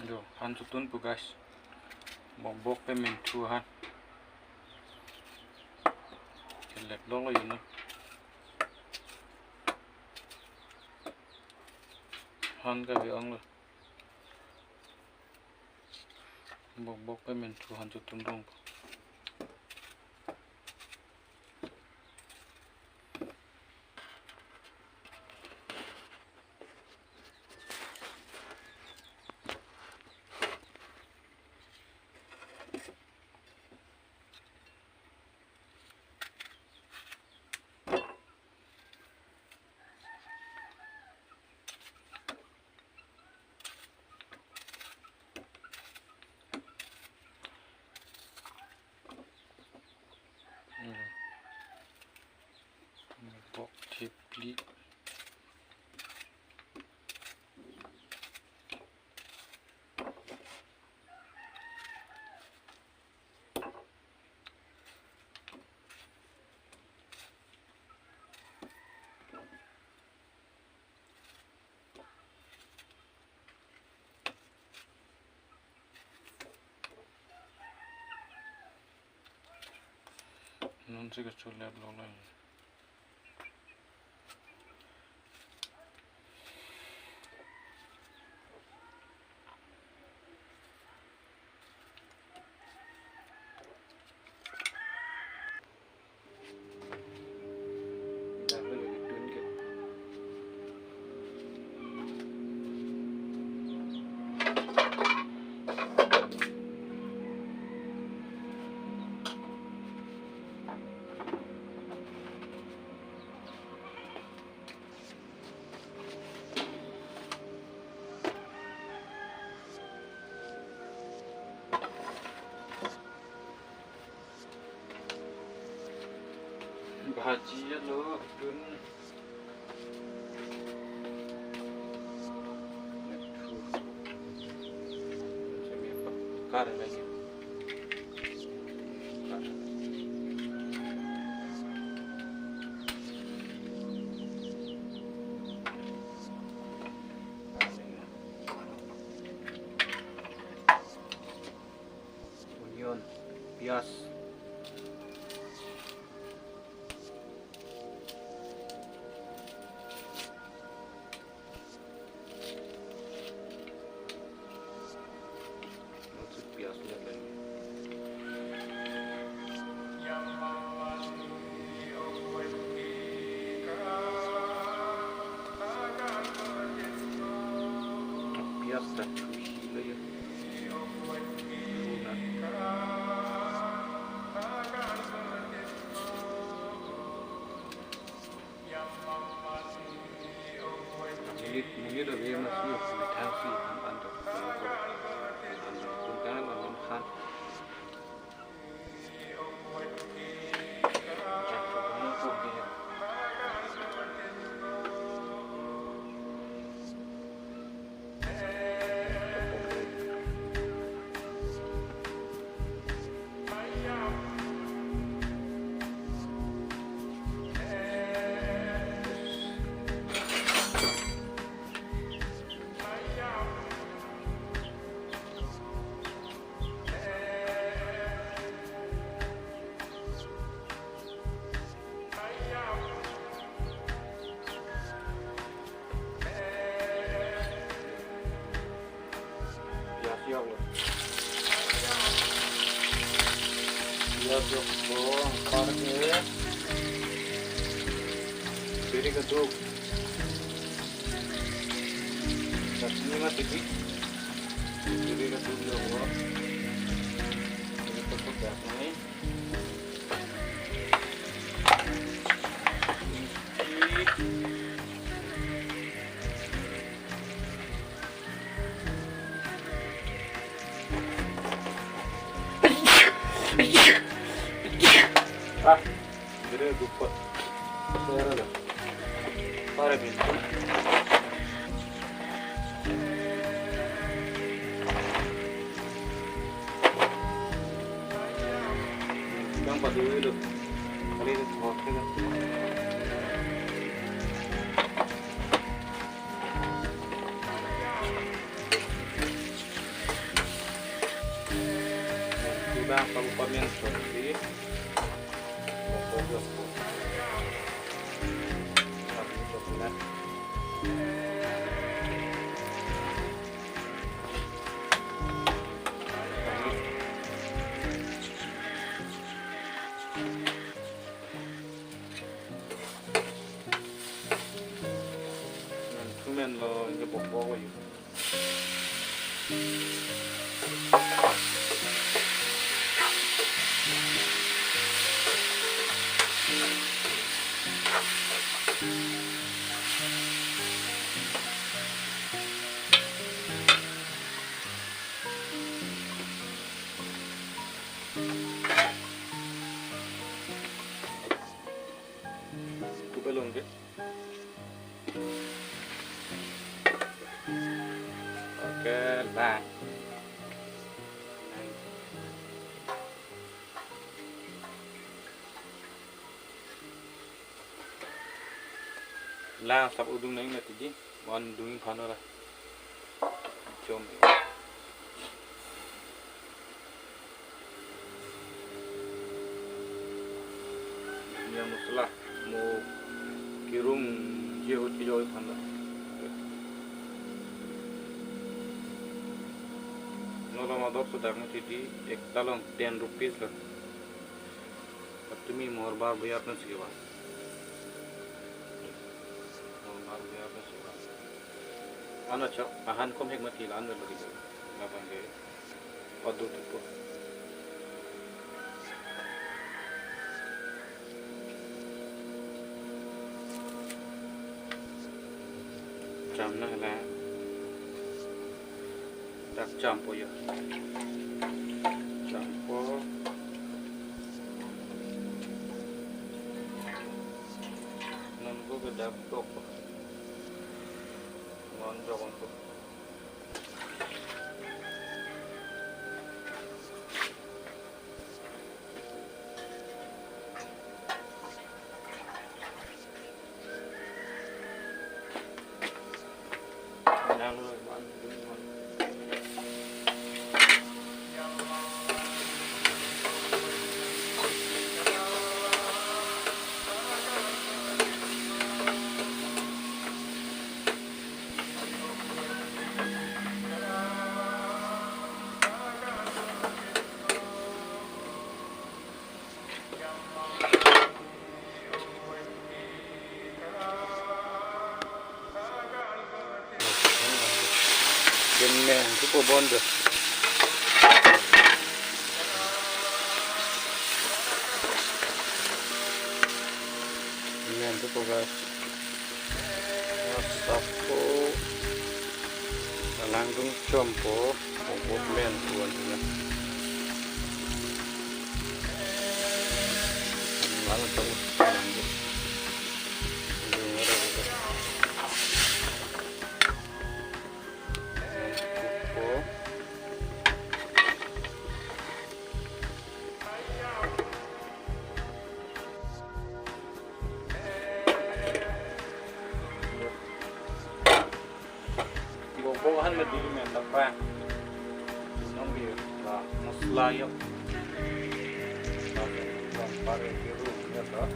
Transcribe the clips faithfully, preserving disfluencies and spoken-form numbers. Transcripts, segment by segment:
Jo, han chotun po guys. Bokbok pen menthu ahan. Kelep longlo yun na. Han kave-onglo. Bokbok pen menthu han chotun dong po. Bok thepli. Non si kacholep lo lang. Bhaji lo dun. Kar lagi. Onion, piyaj. Piyaj le lagi. Piyaj ta thusi lo ya. Thu na. Monit, monit ave masi, methang si, ham an dok. An dok, kun kan, an dok han. Piyaj yok lo. Piyaj yok lo, anpar ke. Biri keduk. Chutney ma tiki. Biri keduk yok lo. Biri keduk yok lo. Ah, biri dupot. Suara dah. Pare bin. Yang padu itu. Kali itu thok ke. Kabupamen sopri. Bokbok jokpo. Kabupamen sopri na. Nangtumen lo, ini bokbok ayu. Kupelong ke. Oke, lang. Lang sap udung nang na tiji, mon dung phanora. Chom. Niya masala mo kirung je ho chijoi phan lo. Nolo ma dok so dak mo titi ek talong ten rupees lo. Tumi mohor bar bayar na siwa. Mohor bar bayar na siwa. Ano cho, ahan kom hek mati lan lo lagi. Labang ke. Padu tupo. Cham na la. Dak champo ya. Champo. Non ko ke dak tok. Non jokon ko. Kemen thupo bon do. Kemen thupo, guys. Asapo. Langdung chompo. Bokbok men tuan tuan. Lalu tahu langdung. Langdung ada juga. Kuko. Bokbok han mati men dapat. Nong di la masala yo. Dapat pare biru ya ta.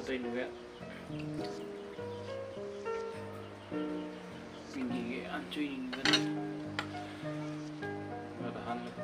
Tuin ke. Pini ke an tuin ke. Nggak tahan lah.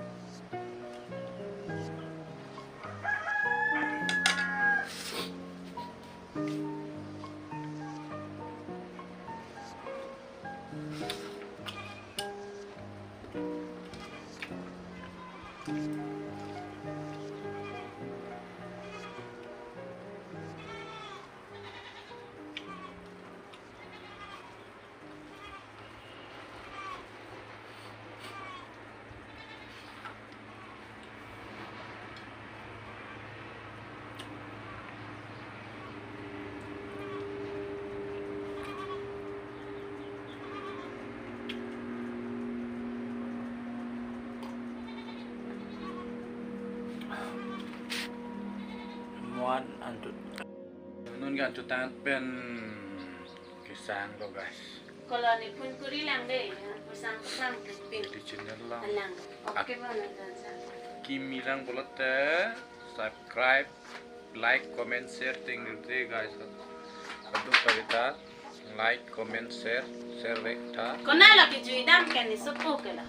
Mo-an antu. Nonke antu tang pen kesang lo, guys. Kalau ni pun kuri lang deh, ya, pasang pasang pin. Di channel lang. Alang. Oke, mana sang. Kimi lang pulote subscribe, like, comment, share ting deh, guys. Kadokave ta like, comment, share, share re ta. Konat lo kejui dam ke ni sopo ke lo.